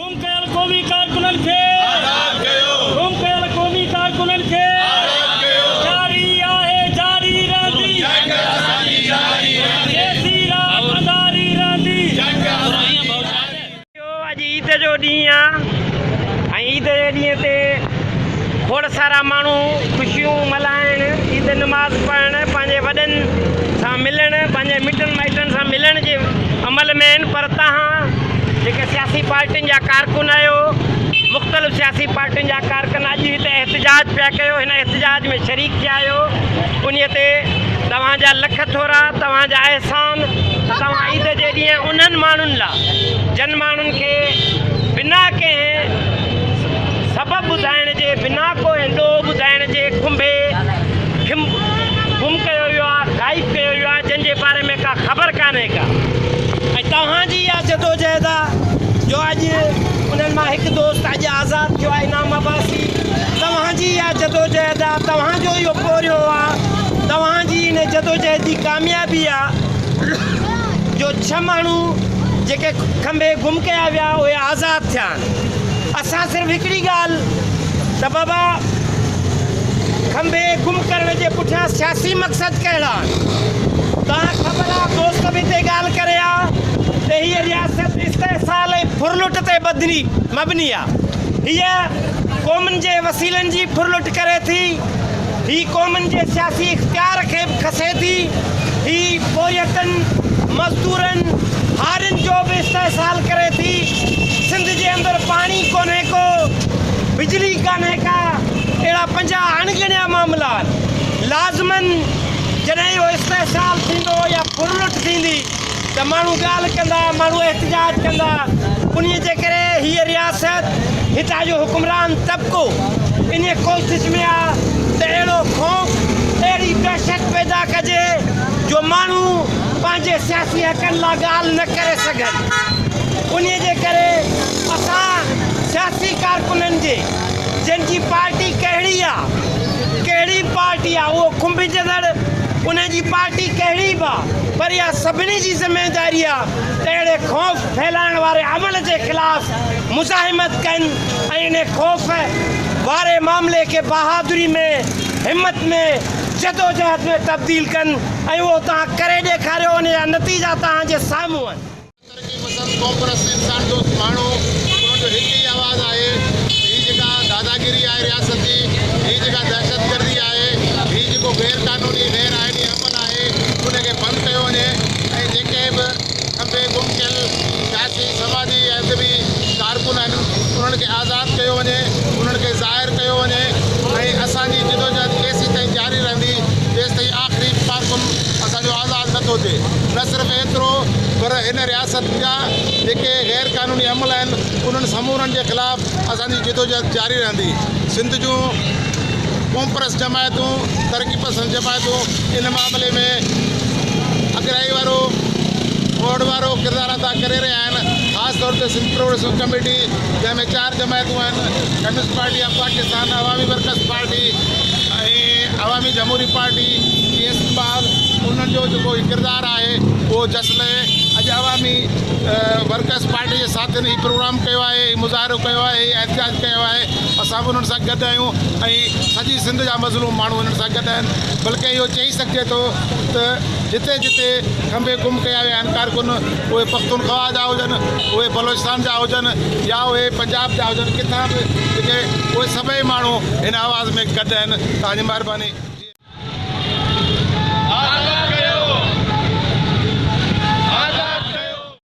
گم ڪيل قومي ڪارڪنن کي آزاد ڪيو. گم ڪيل قومي ڪارڪنن کي آزاد ڪيو. جاري آهي جاري رهندي جنگ اسان جي جاري رهندي. جيسين رات انڌاري رهندي جنگ اسان جي جاري. اڄ عيد جو ڏينهن آ ۽ عيد جي ڏينهن تي کوڙ سارا ماڻهو خوشيون ملهائڻ، عيد نماز پڙهڻ، پنهنجي وڏن سان ملڻ، پنهنجي مٽن مائٽن سان ملڻ جي عمل ۾ آهن پر توهان جيڪي سياسي پارٽين جا ڪارڪن آهيو، مختلف سياسي پارٽين جا ڪارڪن اڄ هتي احتجاج پيا ڪيو، هن احتجاج ۾ شريڪ ٿيا آهيو، انهي تي توهان جا لک ٿورا، توهان جا احسان ته توهان عيد جي ڏينهن انهن ماڻهن لا جن ماڻهن کي بنا ڪنهن سبب ٻڌائڻ جي، بنا ڪنهن ڏوهه ٻڌائڻ جي کنڀي گم ڪيو ويو آهي، غائب ڪيو ويو آهي، جن جي باري ۾ ڪا خبر ڪانهي ڪا. ۽ توهان جي اها جدوجهد آهي جو اڄ انهن مان هڪ دوست اڄ آزاد ٿيو آهي انعام عباسي، توهان جي اها جدوجهد آهي، توهان جو اهو پورهيو آهي، توهان جي ان جدوجهد جي ڪاميابي آهي جو ڇهه ماڻهو جيڪي کنڀي گم ڪيا ويا اهي آزاد ٿيا آهن. اسان صرف هڪڙي ڳالهه ته بابا کنڀي گم ڪرڻ جي پٺيان سياسي مقصد ڪهڙا آهن؟ توهان خبر آ دوست به هتي ڳالهه ڪري ها ته هيء رياست استحصال ۽ ڦرلٽ تي ٻڌني مبني آ. هيء قومن جي وسيلن جي ڦرلٽ ڪري ٿي. هي قومن جي سياسي اختيار کي به کسي ٿي. هي پورهيتن، مزدورن، هارين جو به استحصال ڪري ٿي. سنڌ جي اندر پاڻي ڪونهي ڪو، بجلي ڪانهي ڪا، اهڙا 50 اڻ ڳڻيا معاملا آهن. لازماً جڏهن اهو استحصال ٿيندو يا ڦرلٽ ٿيندي ته ماڻهو ڳالهه ڪندا، ماڻهو احتجاج ڪندا، انهيء جي ڪري هيء رياست، هتان جو حڪمران طبقو انهيء ڪوشش ۾ آ ته اهڙو خوف، اهڙي دهشت پيدا ڪجي جو ماڻهو پنهنجي سياسي حقن لا ڳالهه نه ڪري سگهن. انهيء جي ڪري اسان سياسي ڪارڪنن جي، جن جي پارٽي ڪهڙي آ، ڪهڙي به پارٽي آ، اهو کنڀجندڙ انهي جي پارٽي ڪهڙي به آ، پر اها سڀني جي ذميواري آ ته اهڙي خوف ڦهلائڻ واري عمل جي خلاف مزاحمت ڪن ۽ انهي خوف واري معاملي کي بهادري ۾، همت ۾، جدوجهد ۾ تبديل ڪن ۽ اهو توهان ڪري ڏيکاريو، ان جا نتيجا توهان جي سامهون آهن. ترقي پسند قومپرست انسان دوست ماڻهو انهن جو هڪ ئي آواز آهي ته هي جيڪا داداگيري آهي رياست جي، هي جيڪا دهشتگردي آهي، هي جيڪو غير قانوني غير آئيني عمل آهي ان کي بند ڪيو وڃي ۽ جيڪي به کنڀي گم ڪيل سياسي سماجي ۽ ادبي ڪارڪن آهن انهن کي آزاد ڪيو وڃي انهن کي ظاهر ڪيو وڃي ۽ اسان جي جدوجهد ايسيتائين جاري رهندي جيستائين آخري ڪارڪن اسان جو آزاد نه ٿو ٿئي. نه صرف ايترو پر هن رياست جا جيڪي غير قانوني عمل آهن انهن سمورن جي خلاف اسان جي جدوجهد جاري رهندي. سنڌ جون قومپرست جماعتون، ترقي پسند جماعتون ان معاملي ۾ اڳرائي وارو موڙ وارو ڪردار ادا ڪري رهيا آهن. خاص طور تي سنڌ پروگريسو ڪميٽي جنهن ۾ چار جماعتون آهن communist party of Pakistan, Awami workers party ۽ Awami Jamhoori party جي استقبال انهن جو جيڪو هي ڪردار آهي اهو جس لهي. اڄ عوامي ورڪرس پارٽي جي ساٿين هي پروگرام ڪيو آهي، هي مظاهرو ڪيو آهي، هي احتجاج ڪيو آهي، اسان به انهن سان گڏ آهيون ۽ سڄي سنڌ جا مظلوم ماڻهو انهن سان گڏ آهن بلڪه اهو چئي سگهجي ٿو ته جتي جتي کنڀي گم ڪيا ويا آهن ڪارڪن اهي پختونخواهه جا هجن، اهي بلوچستان جا هجن يا اهي پنجاب جا هجن ڪٿان به جيڪي اهي سڀئي ماڻهو هن آواز ۾ گڏ آهن. توهان جي مهرباني.